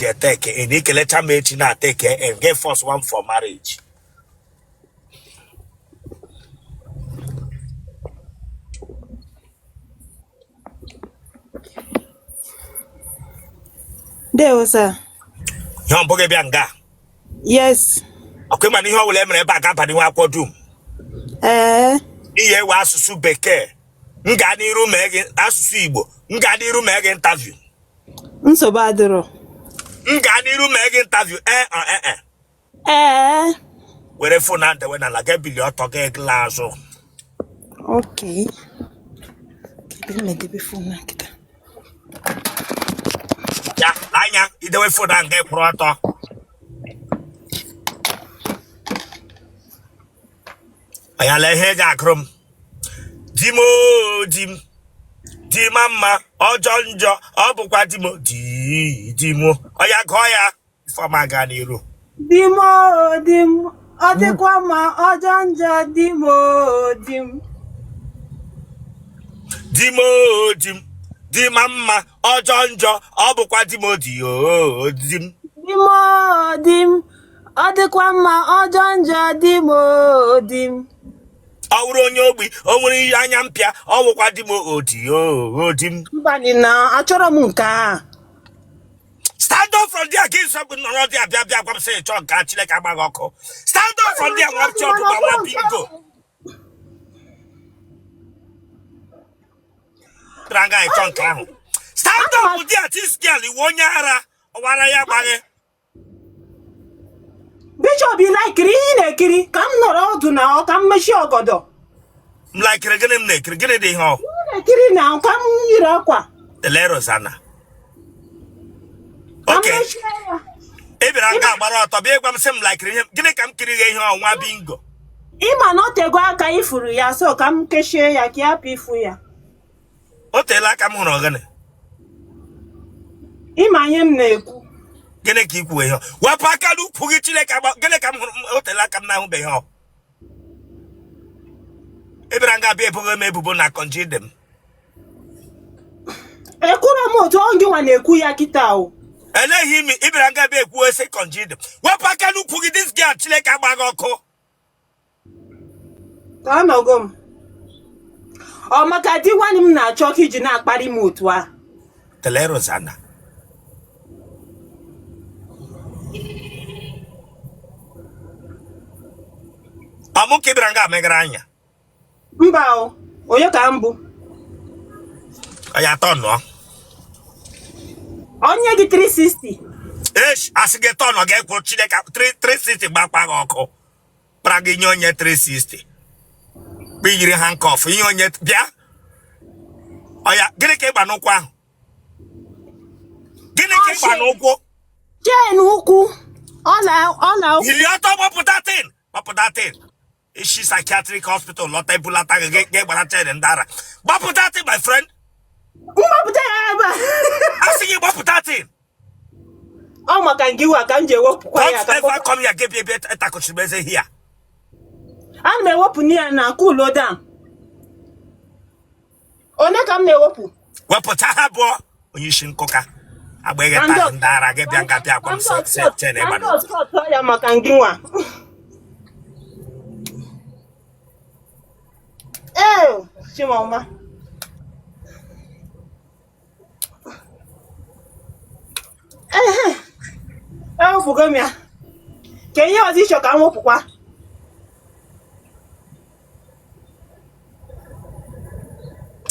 Take in ikelecha m echi na take in get first one for marriage. Ndewo sir. Ihe ọ bụghị bịa nga. Yes. Ọkwa ịma na ihe ọ bụla e mere ebe a ga-aba n'ihu akwụkwọ dum. Ee. Ihe ewe asụsụ bekee m gaa n'iru mee gị asụsụ Igbo m gaa n'iru mee gị interview. Nsogbu adịrọ. M gaa n'iru mee gị interview ee ọ ee. Ee. Were phone ahụ dewe n'ala gị bilie ọtọ gị laa azụ. Okay. Ebe m edebe phone a kịta. Ya anya idewe phone ahụ gị kwụrụ ọtọ. Anya lee ihe ị ga-agụrụ m. Di m oo, di m di ma mma ọjọọ njọ ọ bụkwa di m di di m oya gụọ ya Ifeọma gaa n'iru. Di m oo, di m ọ dịkwa mma ọjọọ njọ di m oo, di m. Di m oo, di m di ma mma ọjọọ njọ ọ bụkwa di m di oo di m. Di m oo, di m ọ dịkwa mma ọjọọ njọ di m oo, di m. Ọ wụrụ onye ogbi o nwere ihe anya mpịa ọ bụkwa di m o di oo di m. Mba na achọrọ m nke a. Stand up from there ka ịsọ nọrọ dị abịa bịa gwa m sị chọọ nke a Chineke agba gị ọkụ. Stand up from there nwa chi ọkụkọ nwa bingo. Bịara nga ịchọ nke ahụ. Stand up there this girl iwe onye ara ọwara ya gbaghị. Bishop ị laikiri ihe ị na-ekiri ka m nọrọ ọdụ na ọ ka m mechie ọgọdọ. M laikiri gịnị m na-ekiri gịnị dị ihe ọ? Ị na-ekiri na ka m yiri akwa. Ele Rosanna. Okay. Ị bịara nga gbara ọtọ bịa ịgwa m sị m laikiri ihe gịnị ka m kiri ihe ọnwa bingo. Ị ma na o tego aka ị furu ya so ka m kechie ya ka ị hapụ ịfụ ya. O teela aka m hụrụ gịnị? Ị ma ihe m na-ekwu. Gịnị ka i kwuo ihe? Wepụ aka n'ukwu gị Chineke agba gịnị ka m hụrụ o teela aka m na-ahụbeghị ihe ọ. Ị bịara nga bịa eboghị m ebubo na kọnji dị m. Ekwuro m otu ọ gị nwa na-ekwu ya kịta o. Eleghị imi ị bịara nga bịa ekwuo sị kọnji dị m. Wepụ aka n'ukwu gị this girl Chineke agba gị ọkụ. Ka anọgo m. Ọ maka di nwanne m na-achọ ka iji na-akparị m otu a. Tele Rosanna. Ọ mụ ka ị bịara nga megara anya. Mba o, onye ka m bụ? Oya tọnụọ. Onye gị 360. Esh, asị gị tọnụ gị kwụrụ Chineke 360 gbakwa gị ọkụ. Kpara gị nye onye 360. Kpa yiri handcuff ihe onye bịa. Oya, gịnị ka ị gba n'ụkwụ ahụ? Gịnị ka ị gba n'ụkwụ? Chain ụkwụ. Ọla ọla ụkwụ. Yili ọtọ gbapụta tin, gbapụta tin. I shi psychiatric hospital lọta ebulata gị gị gbara chain ndị ara. Gbapụta tin, my friend. Mgbapụta ya ebe a. Asị gị gbapụta tin. Ọ maka ngị wa ka m ji ewepụkwa ya. Don't ever come here gị bịa bịa ịtakụchiri m eze here. Ana m ewepụ ya na cool down. One ka m na-ewepụ? Wepụta ha abụọ onye isi nkụka agbaghị taa ndị ara gị bịa nga bịa gwa m chain ị gba ya maka ngị nwa. Ee, Chimọma. Ehe, ewepụgo m ya. Ka ihe ọzọ ị chọ ka m wepụkwa.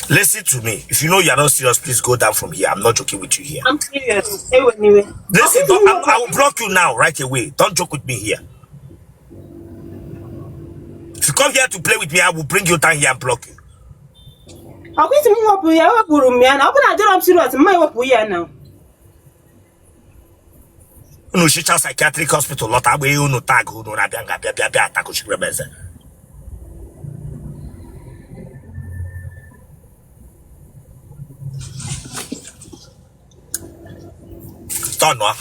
Listen to me. If you know you are not serious, please go down from here. I'm not joking with you here. I'm serious. Anyway. Listen, don't, I will block you now, right away. Don't joke with me here. If you come here to play with me, I will bring you down here and block you. Ọkwa ị sị m wepụ ya, ewepụrụ m ya na ọ bụ na adịrọ m serious, m ma ewepụ ya na. Unu shicha psychiatric hospital lọta agba ihe unu tag unu na-abịa nga bịa bịa bịa atakụchiri m eze. Tọnụọ.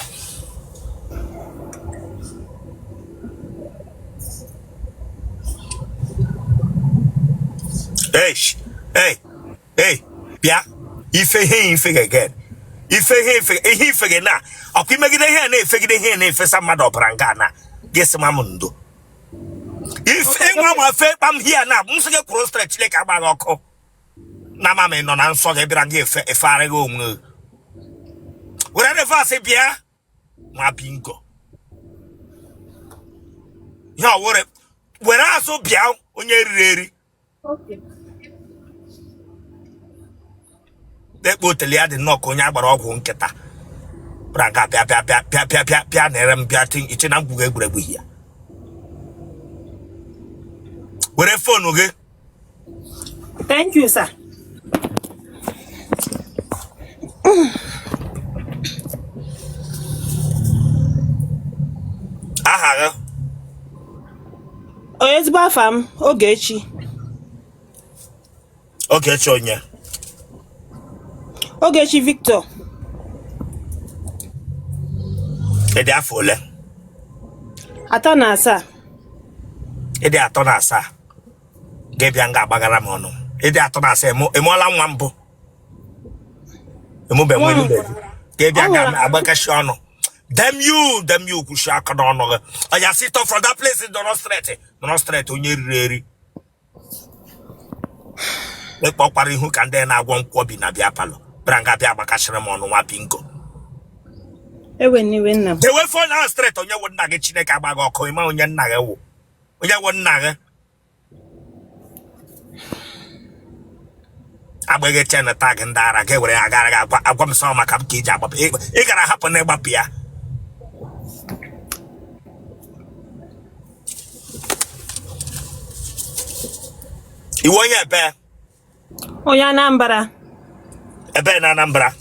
Hey, hey, hey, bịa ife ihe ife again. Ife ihe ife ihe ife gị na ọkwa imegide ihe a na-efegide ihe a na-efesa mmadụ ọbara nga na gị sị ma m ndo. Ife nwa ma fe kpam hia na m sị gị kwụrụ straight, Chineke agba gị ọkụ na ama m ị nọ na nsọ gị bịara gị efe efegharị gị onwe gị. Were reverse bịa nwa bingo ihe ọ were were azụ bịa onye riri eri. Ekpo otele ya dị nnọọ ka onye agbara ọgwụ nkịta bịara nga bịa bịa bịa bịa bịa bịa bịa na-ere m bịa ti iche na ngwugwu egwuregwu ya. Were phone gị. Thank you, sir. Aha gị? Onye ezigbo afa m, Ogechi. Ogechi onye? Ogechi Victor. Ị dị afọ ole? 37. Ị dị 37, gị bịa nga agbagara m ọnụ. Ị dị 37, ị mụọla nwa mbụ? Emube nwa Nwa elube gị bịa Ọ nga nwụrụ. agbakashi ọnụ. Damn you, damn you, kwuchi aka n'ọnụ gị. Oya, sit up from that place. Nọrọ straight, nọrọ straight, onye riri eri. Ịkpọkwara ihu ka ndị na-agwọ nkwọbi na beer parlour bịara nga bịa agbakashịrị m ọnụ, nwa bingo. Ewe n'iwe, nna m. Dewe phone ahụ straight. Onye wụ nna gị? Chineke agba gị ọkụ. Ịma onye nna gị wụ? Onye wụ nna gị? Agbaghị chen tag ndị ara gị were agara gị agwa agwa m sọ maka m ka iji agbapụ. Ị gara hapụ na ịgbapụ ya. Ị wụ onye ebe? Onye Anambra. Ebe na Anambra?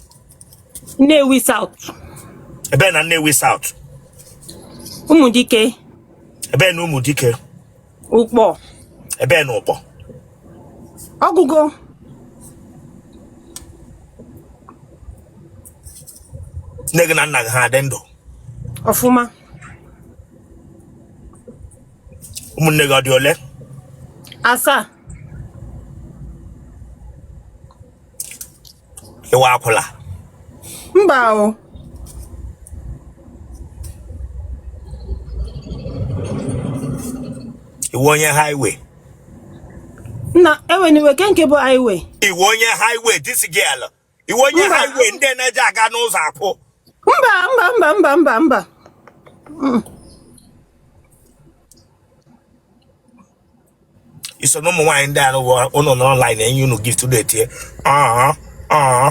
Nnewi South. Ebe na Nnewi South? Ụmụdike. Ebe na Ụmụdike? Ukpor. Ebe na Ukpor? Ọgụgụ. Nne gị na nna gị ha dị ndụ? Ọfụma. Ụmụnne gị ọ dị ole? 7. Ị wụ akwụla? Mba o. Ị wụ onye highway? Nna, eweniwe ke nke bụ highway. Ị wụ onye highway, this girl? Ị wụ onye Mba. highway, ndị na-eji aga n'ụzọ akwụ? Mba, mba, mba, mba, mba, mba. I so na ụmụ nwaanyị ndị a ụnụ nọ online enye unu gift na-etie aa aa?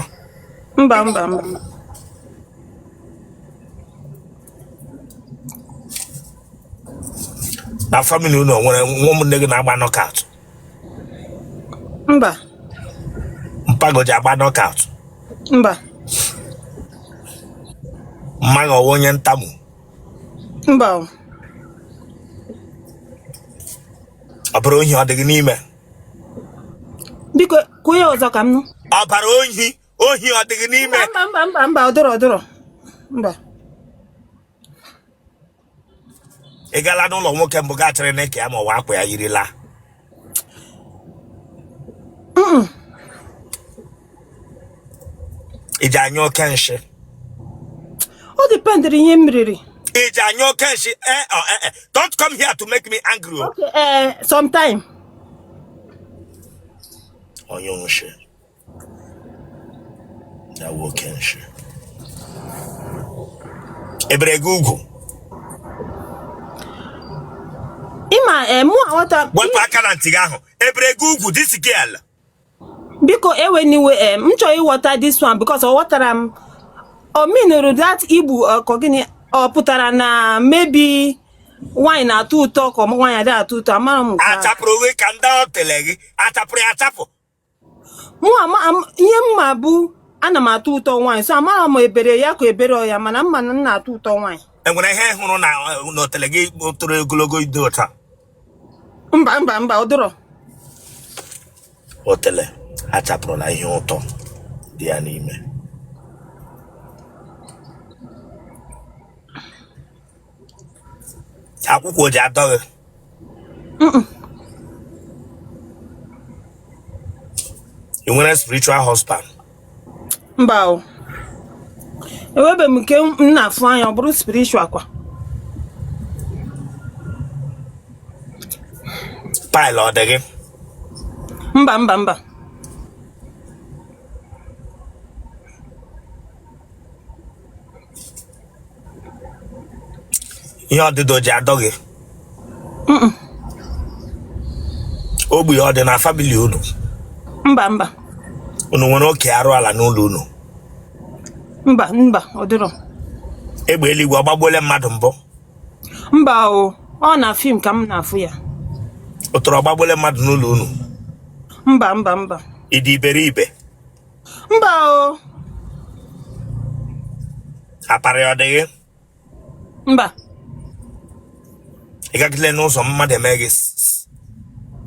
Mba, mba, mba. Na family unu, o nwere nwa ụmụnne gị na-agba knockout? Mba. Mpa gị o ji agba knockout? Mba. Mma gị ọ wụ onye ntamu? Mba o. Ọbara ohi ọ dị gị n'ime? Biko, kwuo ya ọzọ ka m nụ. Ọbara ohi, ohi ọ dị gị n'ime? Mba, mba, mba, mba, ọ dịrọ, ọ dịrọ, mba. Ị gala n'ụlọ nwoke mbụ gaa chịrị knicker ya ma ọ wụ akwa ya yirila? Ị ji anya oke nshị? O dependịrị ihe m riri. Ị ji anya oke nshị? Eh, oh, eh, eh. Don't come here to make me angry o. Okay, eh, sometime. Onye nshị ya wụ oke nshị. E bere gị ugwu? Ịma ee, mụ aghọta. Wepụ aka na ntị gị ahụ. E bere gị ugwu, this girl? Biko, eweniwe, ee, m chọrọ ịghọta this one because ọ ghọtara m o minụrụ that igbu ọkọ gịnị ọ pụtara na maybe nwaanyị na-atọ ụtọ ka nwaanyị adịghị atọ ụtọ, amara m nke ahụ. Achapụrụ gị ka ndị otele gị achapụrụ ya achapụ? Mụ ama ihe m ma bụ ana m atọ ụtọ nwaanyị, so amara m ebere ya ka ebere ya, mana m ma na m na-atọ ụtọ nwaanyị. Enwere ihe ị hụrụ na n'otele gị toro ogologo dị ụtọ? Mba, mba, mba, ọ dịrọ. Otele achapụrụla ihe ụtọ dị ya n'ime. Akwụkwọ o ji adọ gị? Ị nwere spiritual husband? Mba o. Enwebe m nke m na-afụ anya, ọ bụrụ spiritual kwa. Pile ọ dị gị? Mba, mba, mba. Ihe ọdịdọ ji adọ gị? Ogbi ọ dị na family unu? Mba, mba. Unu nwere oke arụ ala n'ụlọ unu? Mba, mba, ọ dịrọ. Egbe eluigwe ọ gbagbuole mmadụ mbụ? Mba o, ọ na film ka m na-afụ ya. Ụtụrụ ọ gbagbuole mmadụ n'ụlọ unu? Mba, mba, mba. Ị dị iberibe? Mba o. Aparị ọ dị gị? Mba. Ị gagidele n'ụzọ mmadụ eme gị?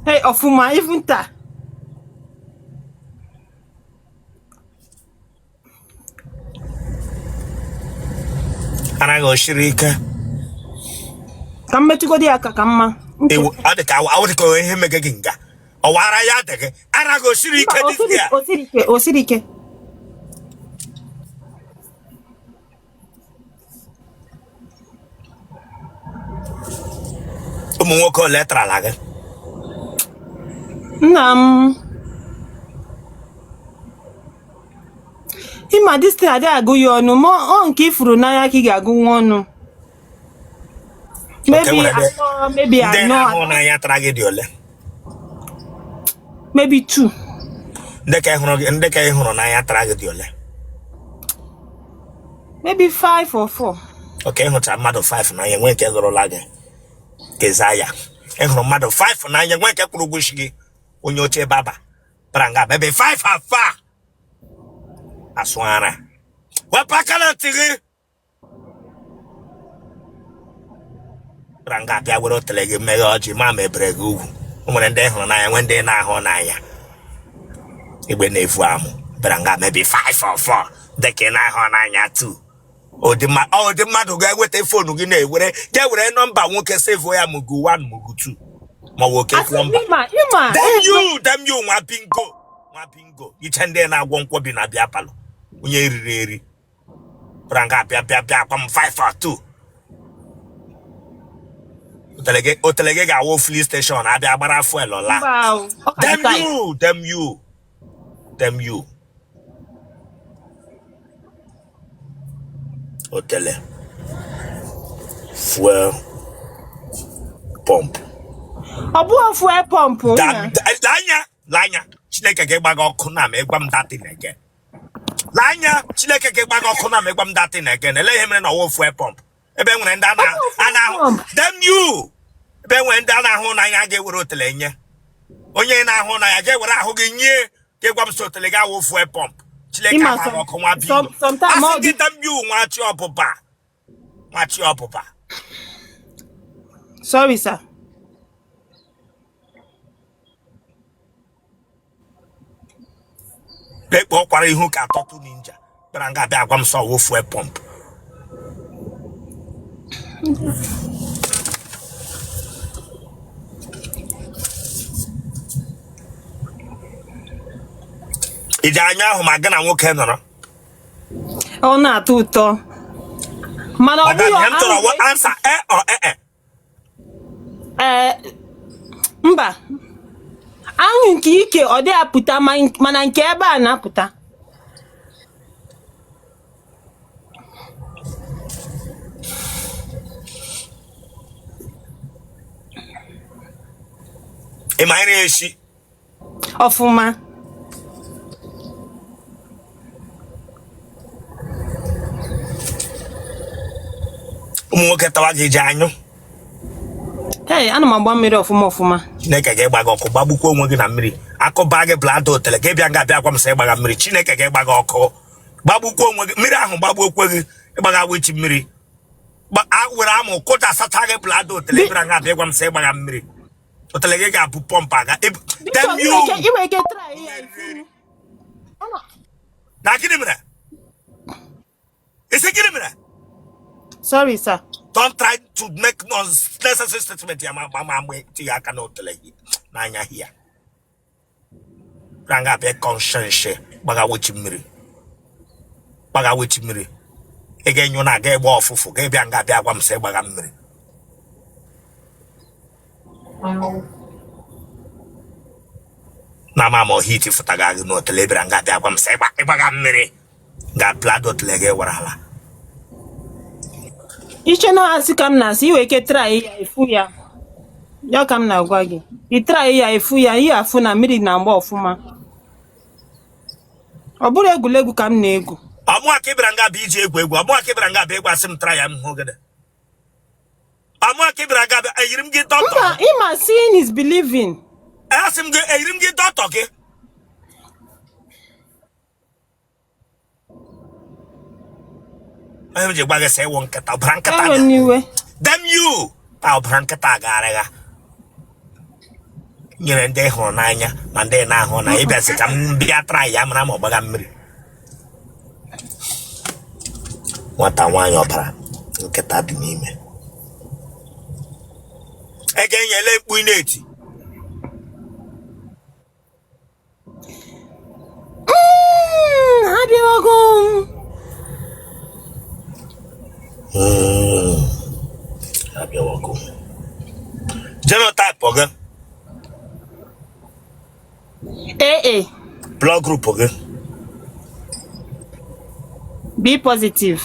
Hey, ọfụma, even taa. Ara gị o shiri ike? Ka m metụgodi ya aka ka mma. Ewu, ọ dị ka awụ dị ka ihe mege gị nga ọwa ara ya dị gị, ara gị o shiri ike? Mba, Dị ya. o siri ike, o siri ike. Ụmụ nwoke ole tarala gị? Nna m, ịma this thing adịghị agụ ya ọnụ, ma ọ nke ị furu n'anya ka ị ga-agụ nwa ọnụ. Maybe atọ, maybe ndị anọ. na-ahụ n'anya tara gị dị ole? Maybe two. Ndị ka ị hụrụ n'anya tara gị dị ole? Maybe five or four. Okay, ị hụcha mmadụ 5 n'anya, nwee nke lụrụla gị keza ya. Ị hụrụ mmadụ 5 n'anya, nwee nke kwụrụ ụgwọ isi gị, onye oche baba bara nga maybe 5 afa asụ ara. Wepụ aka na ntị gị bara nga bịa were otele gị meghe ọjị ma ma ebere gị ugwu. O nwere ndị ị hụrụ n'anya, nwee ndị ị na-ahụ n'anya. Egbe na-efu amụ bịara nga maybe 5 or 4 dịka ị na-ahụ n'anya 2. Ụdị mmadụ ga-eweta phone gị na-ewere ga-ewere nọmba nwoke save ya mugu 1 mugu 2 ma ọ bụ oke plumber. Damn you, damn you, nwa bingo, nwa bingo. Iche ndị na-agwọ nkwobi na beer parlour, onye riri eri bịara nga bịa bịa bịa akwa m 5 or 2. Otele gị ga-awụ filling station abịa gbara fuel la. Damn you, damn you, damn you. Otele fuel pump. Ọ bụghị fuel pump. Anya anya, Chineke ga-agba gị ọkụ na ma ịgwa m that thing again. Anya, Chineke ga-agba gị ọkụ na ma ịgwa m that thing again. Ele ihe mere na ọwụ fuel pump ebe nwere ndị a na-ahụ, damn you, ebe nwere ndị a na-ahụ n'anya ga-ewere otele nye onye na-ahụ n'anya ga-ewere ahụ gị nye ka ịgwa m sị otele gị awụ fuel pump. Chineke agba gị ọkụ, nwa bingo. Asị gị damn you, nwa chi ọbụba, nwa chi ọbụba. Sorry, sir. Lekpe ọkwara ihu ka turtle ninja bịara nga bịa gwa m sọ wụ fuel pump. Iji anya ahụ ma gị na nwoke nọrọ? Ọ na-atọ ụtọ, mana ọ bụghị m chọrọ answer e ọ ee. Ee, mba, ahụ nke ike ọ dị apụta, mana nke ebe a na-apụta. Ị ma nri esi? Ọfụma. Ụmụ nwoke tawa gị ji anyụ? Hey, ana m agba mmiri ọfụma ọfụma. Chineke ga-ịgba gị ọkụ, gbagbukwa onwe gị na mmiri. Akụba gị bladder otele ka ị bịa nga bịa gwa m sị ịgbaga mmiri. Chineke ga-ịgba gị ọkụ, gbagbukwa onwe gị mmiri ahụ, gbagbuokwe gị ịgbaga wichi mmiri, were amụ kụja sacha gị bladder otele. Bịara nga bịa gwa m sị ịgbaga mmiri, otele gị ga-abụ pump aga. Damn you! Na gịnị mere? Isi gịnị mere? Sorry, sir. Don't try to make unnecessary statement ya ma ma ma tinye aka n'otele gị n'anya hia ranga bịa conscience gbaga wechi mmiri, gbaga wechi mmiri. Ị ga-enyo na aga ịgba ọfụfụ ga bịa nga bịa gwa m sị ịgbaga mmiri. Na ama ma heat fụtaga gị n'otele bịara nga bịa gwa m sị ịgbaga mmiri ga plado otele gị wara ala. Iche na asị ka m na-asị i nwee ike try ya efu ya. Ya ka m na-agwa gị. Ị try ya efu ya, ị afụ na mmiri na-agba ọfụma. Ọ bụrọ egwuregwu ka m na-egwu. Ọ mụa ka ị bịara nga bụ iji egwu egwu. Ọ mụa ka ị bịara nga bụ ịgwa sị m try ya m hụ gịnị. Ọ mụa ka ị bịara nga bụ eyiri m gị dọtọ. Mba, ịma seeing is believing. Asị m gị eyiri m gị dọtọ gị. Onye m ji gwa gị sị ịwụ nkịta ọbara nkịta Ewe n'iwe. Damn you! Ta ọbara nkịta garịga nyere ndị ị hụrụ n'anya ma ndị na-ahụ na ịbịazi ka m bịa try ya mara ma ọ gbaga mmiri. Nwata nwaanyị ọbara nkịta dị n'ime ị ga-enyele mkpu ị na-eti. Abịawago m. Abịawago. Genotype gị? AA. Blood group gị? B positive.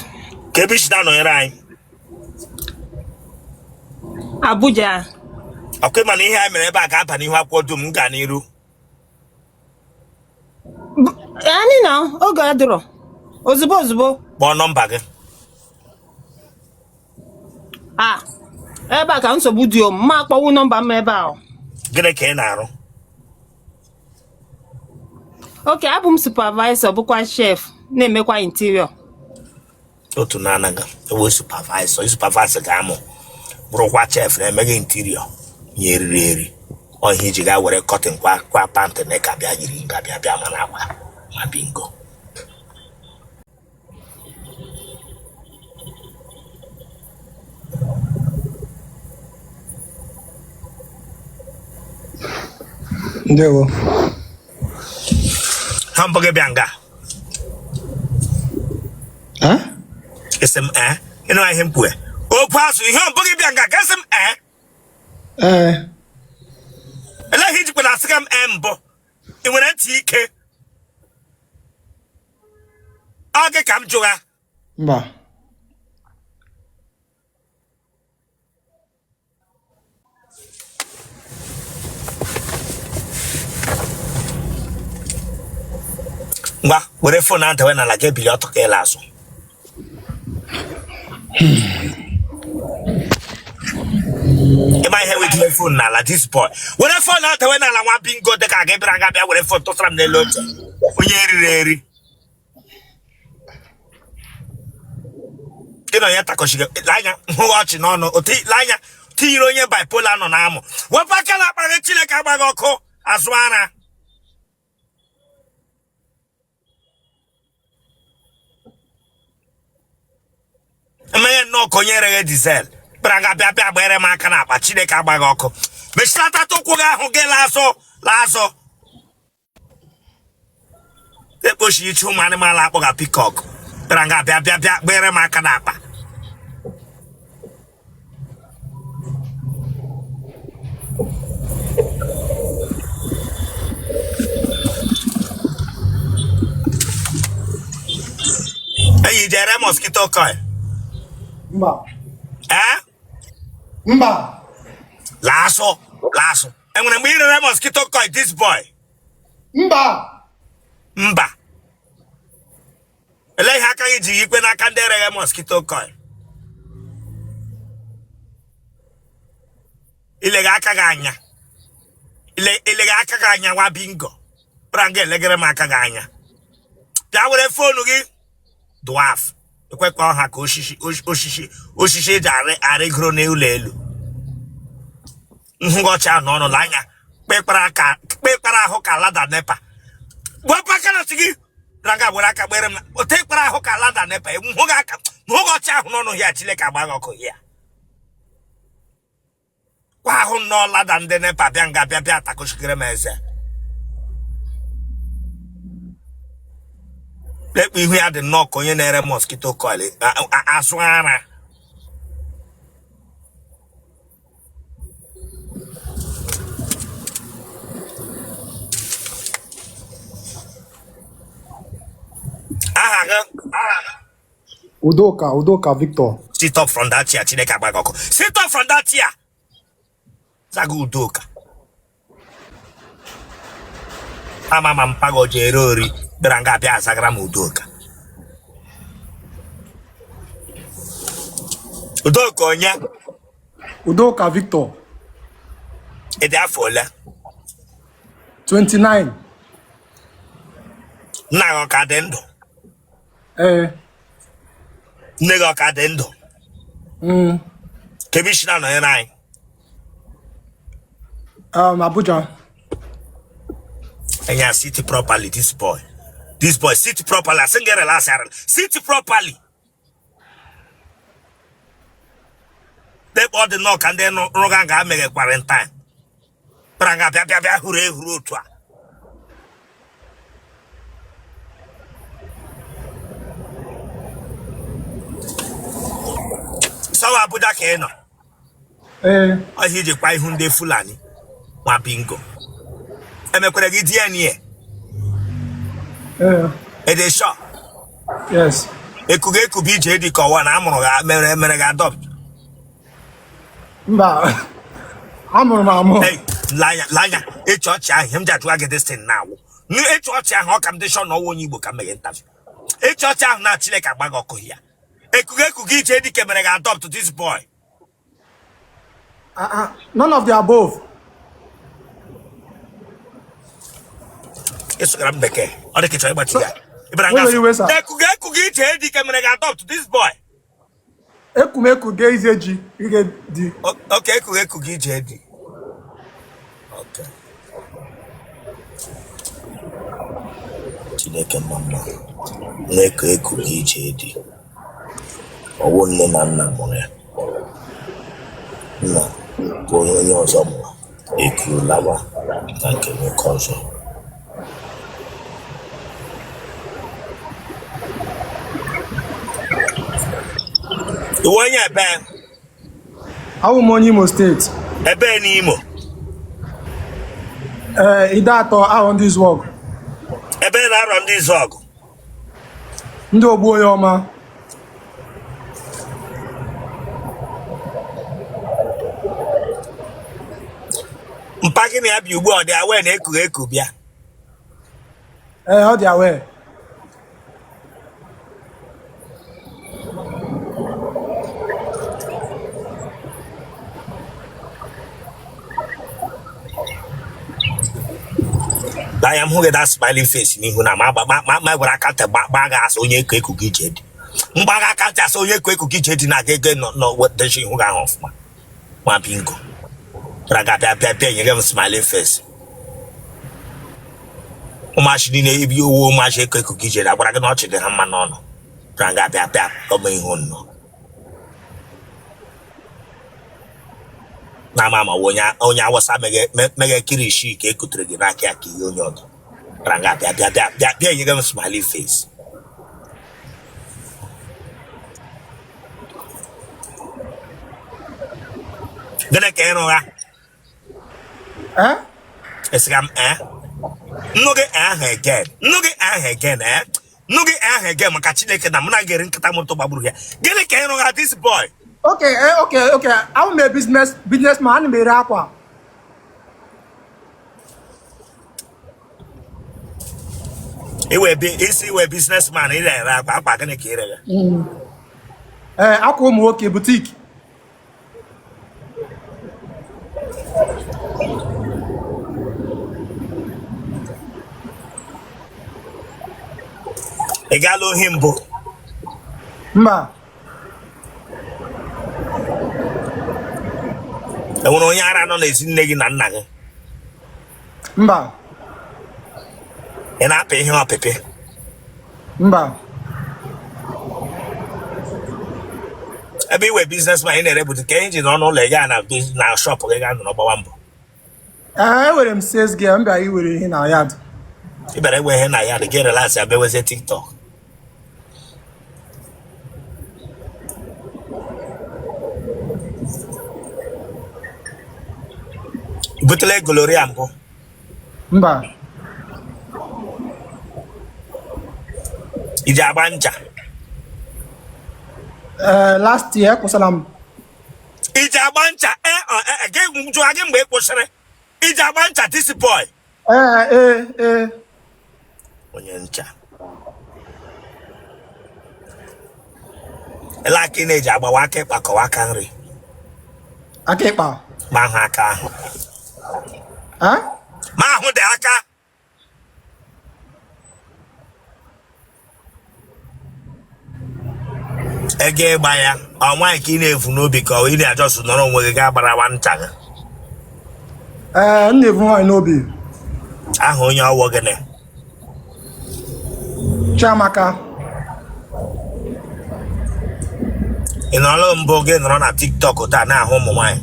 Kee ebe i si na-anọnyere anyị? Abuja. Ọkwa ịma na ihe anyị mere ebe a ga-aba n'ihu akwụkwọ dum m gaa n'iru. Anyị na oge adịrọ. Ozugbo ozugbo. Kpọọ nọmba gị. A ebe a ka nsogbu dị o, m ma akpọwu nọmba m ebe a. Gịnị ka ị na-arụ? Okay, abụ m supervisor bụkwa chef na-emekwa interior. Otu na-anaghị ewe supervisor, supervisor ga-amụ bụrụkwa chef na-emeghị interior nye eriri eri ọ ihe iji gaa were curtain kwa kwa pant na ka bịa yiri nga bịa bịa mana akwa ma bingo. Ndewo. Ha mbụ gị bịa nga. Ị sị m ee ịnụ ihe m kwue okwu azụ ihe mbụ gị bịa nga ka sị m ee. Ee. Elee ihe ijikwa na asị ka m ee mbụ ị nwere ntị ike ọ gị ka m jụgha. Mba. Ngwa were phone ahụ dewe n'ala gị ebili ọtọ ka ịla azụ. Ịma ihe wee phone n'ala this boy were phone ahụ dewe n'ala nwa bingo dị ka gị bịara nga bịa were phone tụsara m n'elu oche onye eriri eri. Gị na onye takọchigo anya hụ ọchị n'ọnụ otu anya tinyere onye bipolar nọ n'amụ wepụ aka na akpa gị Chineke agba gị ọkụ azụ ara. Mmanya nnọọ ka onye ereghe diesel bịara nga bịa bịa gbere m aka n'akpa Chineke agba gị ọkụ mechilata ụkwụ gị ahụ gị laa azụ laa azụ ekpochi iche ụmụ anụmanụ akpọga peacock bịara nga bịa bịa bịa gbere m aka n'akpa. Eyi jere mosquito coil. Mba. Ee? Mba. Laa azụ laa azụ enwere mgbe ị rere mosquito coil this boy? Mba. Mba. Elee ihe aka gị ji ikpe n'aka ndị ereghe mosquito coil? Ilega aka gị anya ilega aka gị anya nwa bingo bịara nga elegere m aka gị anya bịa were phone gị dwarf ekwekwa ọha ka osisi osisi osisi eji arịgoro n'ụlọ elu nhụ gị ọcha n'ọnụ la anya kpekpara ahụ ka ladder NEPA wepụ aka na ntị gị raga were aka gbere m ote kpara ahụ ka ladder NEPA hụ gị aka hụ gị ọcha ahụ n'ọnụ ya Chineke agba gị ọkụ ya kwa ahụ nnọọ ladder ndị NEPA bịa nga bịa bịa takụchikere m eze. Lekpa ihu ya dị nnọọ ka onye na-ere mosquito coil azụ ara. Aha gị? Udoka, Udoka Victor. Sit up from that chair. Chineke agba gị ọkụ. Sit up from that chair. Zaga Udoka. Ama ma mpa gị o ji ere ori bịara nga abịa azagara m Udoka. Udoka onye? Udoka Victor. Ị dị afọ ole? 29. Nna gị ọ ka dị ndụ? Ee. Nne gị ọ ka dị ndụ? Kee ebe i si na-anọnyere anyị? Abuja. Enya, sit properly, this boy. This boy, sit properly. Asị gị relax, sit properly. Debe ọ dị nnọọ ka ndị rụga nga ameghe quarantine. Bịara nga bịa bịa bịa hụrụ ehuru otu a. Sọ wụ Abuja ka ị nọ. Ee. Ọhịa ijikwa ihu ndị Fulani nwa bingo. Emekwere gị DNA? Ee. Ị dị sure? Yes. Ekuga ekuba ije dị ka ọwa na amụrụ gị mere mere gị adopt? Mba. Amụrụ m amụ. Hey, lanya lanya ịchị ọchị ahụ ihe m ji ajụwa gị this thing na-awụ. Ịchị ọchị ahụ ọ ka m dị sure na ọwụ onye Igbo ka m meghe interview. Ịchị ọchị ahụ na Chineke agba gị ọkụ ya. Ekuga ekuga ije dị ka mere gị adopt, this boy. None of the above. Ị sụgara m bekee ọ dị ka ị chọrọ ịgbachi ya. Ị bịara Wait, wait, sir. nga ekuga ekuga ije dị ka mere gị adopt, this boy. Ekumeku ga ize ji ige di. Okay, ekuga ekuga ije dị. Okay. Chineke mma mma na-eku ekuga ije dị. Ọwụ nne na nna mụrụ ya. Nna bụ onye onye ọzọ mụrụ ekuru lawa na nke nwoke ọzọ. Ị wụ onye ebe? Awụ m onye Imo steeti. Ebe n'Imo? Ee, Ideatọ Arọndịzuọgụ. Ebe na Arọndịzuọgụ? Ndị ogbu onye ọma. Mpa gị na ya bi ugbu a ọ dị aware na ekughị eku bịa? Ee, ọ dị aware. Anya m hụ gị that smiling face n'ihu na ma ma ma gwara aka ntị gbaa gị asị onye eku ekuga ije dị mgbaga aka ntị asị onye eku ekuga ije dị na-aga ego nọ nọ dechi ihu gị ahụ ọfụma nwa bingo bịara ga bịa bịa bịa nyere m smiling face. Ụmụachị niile ebi owu ụmụachị eku ekuga ije dị agwara gị na ọchị dị ha mma n'ọnụ bịara ga bịa bịa ọma ihu nnọọ na ama ama onye onye awụsa meghe kirishi ka ekutere gị n'aka ya ka ihe onye ọdụ bịara nga bịa bịa bịa bịa bịa nyere m smiley face. Gịnị ka ị rụgha? Eh? Esịga m eh? Nnu gị ahụ again, nnu gị ahụ again, eh? Nnu gị ahụ again maka Chineke na mụ na gị eri nkịta moto gbagburu ya. Gịnị ka ị rụgha, this boy? Okay, okay. Awụ m a businessman, ana m ere akwa. Iwe isi iwe businessman, ị na-ere akwa. Akwa gịnị ka ị rere? Ee, akwa ụmụ nwoke, boutique. Ị gaala ohi mbụ? Mba. E nwere onye ara nọ n'ezi nne gị na nna gị? Mba. Ị na-apị ihe ọpịpị? Mba. Ebe iwe businessman, ị na-ere boutique, ka ihe ji nọ n'ụlọ ị gaa na na shop gị gaa nọrọ gbawa mbọ? Ee, enwere m sales girl, m bịara iwere ihe na yard. Ị bịara iwe ihe na yard gị, relax ya, bewezie TikTok. Butela gonorrhea mbụ? Mba. Iji agba ncha? Ee, last year akwụsịla m. Iji agba ncha? Ee, gị jụọ gị mgbe ị kwụsịrị iji agba ncha, this boy. Ee. Onye ncha ele aka ị na-eji agbawa aka ịkpa kọwa aka nri? Aka ịkpa. Ma ahụ aka ahụ. Ma ahụ dị aka. Ego ịgba ya ọ nwaanyị ka ị na-evu n'obi ka ị na-ajọsụ nọrọ onwe gị gaa gbarawa ncha gị? Ee, m na-evu nwaanyị n'obi. Aha onye ọwụ gịnị? Chiamaka. Ị nọrọ mbụ gị nọrọ na TikTok taa na-ahụ ụmụ nwaanyị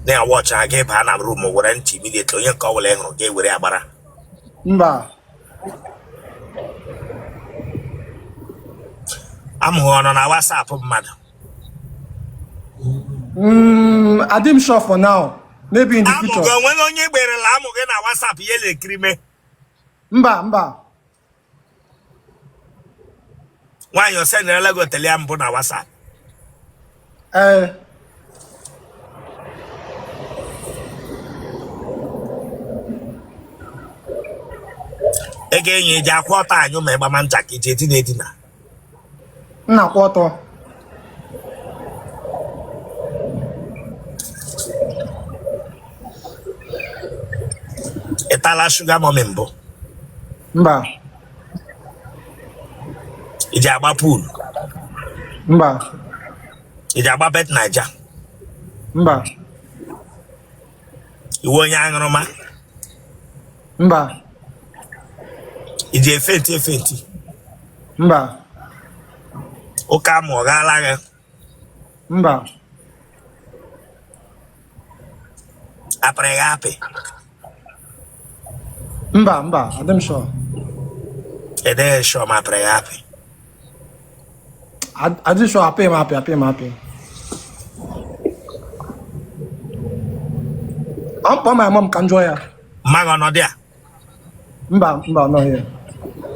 na-awọchị ha, gị baa na room were ncha immediately, onye nke ọ bụla ị hụrụ gị were agbara? Mba. Amụghị ọ nọ na WhatsApp mmadụ? Adị m sure for now. Maybe in the Amụ future. gị onwere onye gberela amụ gị na WhatsApp ihe na-ekiri mee? Mba. Nwaanyị o senderela gị otele ya mbụ na WhatsApp? Ee. Ego enyi ji akwụ ọtọ anyụ ma ịgbama ncha ka iji edina edina? M na-akwụ ọtọ. Ị tala sugar mummy mbụ? Mba. Ị ji agba pool? Mba. Ị ji agba Bet9ja? Mba. Ị wụ onye aṅụrụma? Mba. Ị ji efenti efenti? Mba. Ụka amụ ọ gaala gị? Mba. Apịrị gị apị? Mba, adị m sure. Edeghị sure ma apịrị gị apị? Adị m sure, apị m apị, apị m apị. Ọ m kpọọ my mom ka m jụọ ya. Mma gị ọ nọ there? Mba, ọ nọghị ya.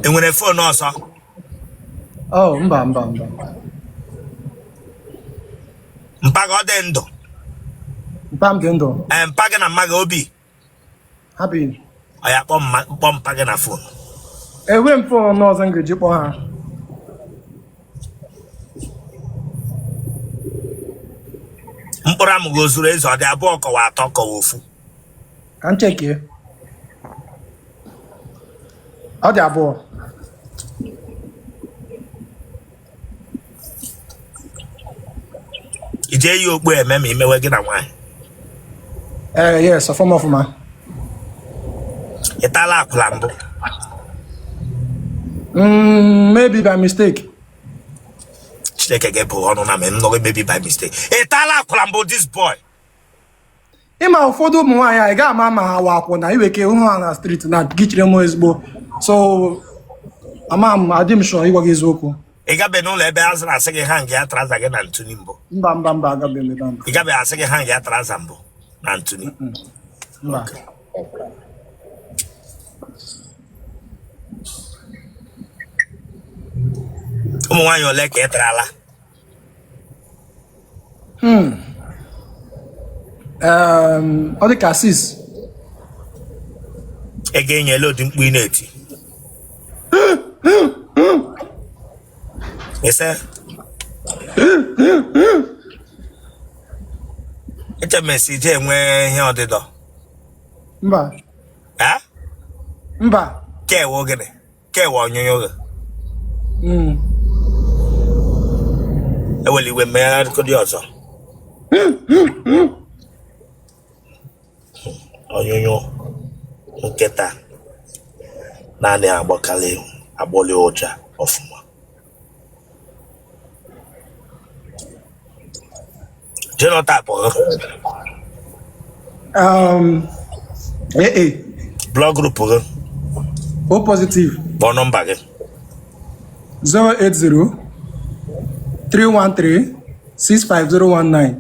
Ị nwere phone ọzọ? Oh, mba. Mpa gị ọ dị ndụ? Mpa m dị ndụ. Ee, mpa gị na mma gị obi? Ha bi. Ọ ya kpọọ mpa gị na phone. Enwe m phone ọzọ m ga-eji kpọọ ha. Mkpụrụ amụ gị o zuru ezu, ọ dị abụọ kọwa atọ kọwa ofu? Ka m chekie. Ọ dị abụọ. I ji eyi okpu eme ma imewe gị na nwaanyị? Ee, yes, ọfụma ọfụma. Ị tala akwụla mbụ? Maybe by mistake. Chineke ga-ebu ọnụ na m nọgị maybe by mistake. Ị tala akwụla mbụ, this boy? Ịma ụfọdụ ụmụ nwaanyị a, ị gaghị ama ma ha wa akwụna, iwe ke hụ ha na street na gị chere m ezigbo, so ama m, adị m sure ịgwa gị eziokwu. Ị gabe n'ụlọ ebe a zara asị gị hang ya trouser gị na ntuni mbụ? Mba, agabeghị m ebe ahụ. Ị gabe asị gị hang ya trouser mbụ na ntuni? Mba. Ụmụ nwaanyị ole ka ị tarala? Ọ dị ka 6. Ị ga-enyela ụdị mkpu ị na-eti ise echemesi ije enwe ihe ọdịdọ? Mba. Ha? Mba. Kewe gịnị, kewe ọnyụnyụ gị? Ewela iwe, megharịkọdị ọzọ. Ọnyụnyụ nkịta naanị agbọkalị agbọlị ụja ọfụma. Genotype gị? AA. Blood group gị? O positive. Kpọọ nọmba gị. 080 313 65019.